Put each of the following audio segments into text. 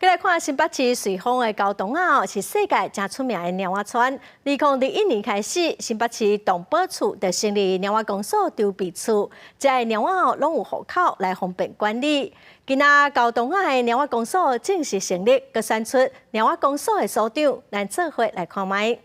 來看新北市瑞芳的高洞仔，是世界誠出名的貓仔村。2021年開始，新北市動保處就成立貓仔公所籌備處，遮的貓仔攏有戶口來方便管理。今仔高洞仔的貓仔公所正式成立，閣選出貓仔公所的所長，咱做伙來看覓。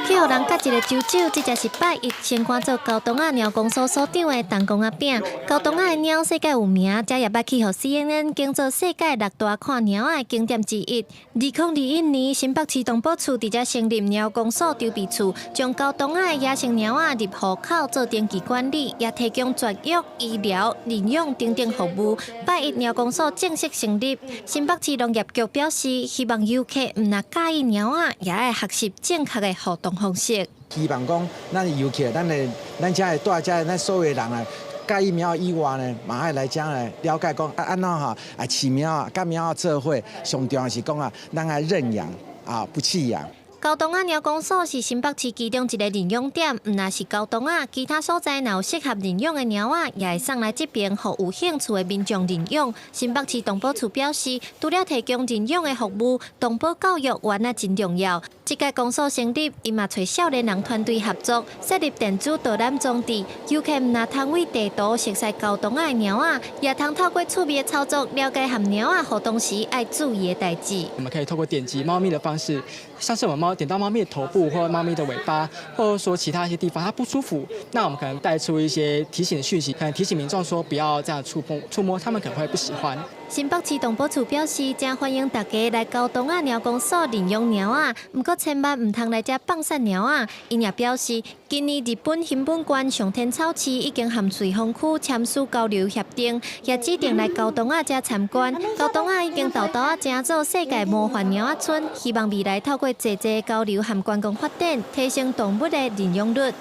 去予人佮一个揪手，這才是拜一升官做高洞仔貓公所所長的東公阿餅。高洞仔的貓世界有名，這也捌去予 CNN 揀做世界六大看貓仔的景點之一。2021年，新北市動保處佇遮成立貓公所籌備處，將高洞仔的野生貓仔入戶口做登記管理，也提供絕育、醫療、認養等等服務。拜一貓公所正式成立，新北市農業局表示，希望遊客毋但佮意貓仔，也愛學習正確的互動方式。希望講，咱遊客，咱的咱遮的蹛遮咱所有的人啊，佮意貓以外呢，嘛愛來遮來了解講啊按怎吼啊飼貓啊，佮貓仔做伙，上重要是講啊，咱愛認養啊，不棄養。高洞仔貓公所是新北市其中一个認養點，毋但是高洞仔，其他所在若有適合認養的貓仔，也會送來這邊，予有興趣的民眾認養。新北市動保處表示，除了提供認養的服務，動保教育原來真重要。這屆公所成立，伊嘛揣少年人團隊合作，設立電子導覽裝置，遊客毋但通為地圖熟悉高洞仔的貓仔，也通透過趣味的操作，了解和貓仔互動時愛注意的代誌。我們可以透過點擊貓咪的方式，像是我們貓點到貓咪的頭部或貓咪的尾巴，或者說其他一些地方它不舒服，那我們可能帶出一些提醒的訊息，可能提醒民眾說不要這樣觸碰、觸摸，他們可能會不喜歡。新北市動保處表示，誠歡迎大家來高洞仔貓公所認養貓仔，毋過千萬毋通來遮放散貓仔。𪜶也表示，今年日本熊本縣上天草市已經和瑞芳區簽署交流協定，也指定來高洞仔遮參觀。高洞仔已經沓沓仔成做世界模範貓仔村，希望未來透過濟濟交流和觀光發展，提升動物的認養率。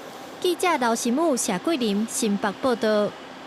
記者劉新武、謝桂林新北報道。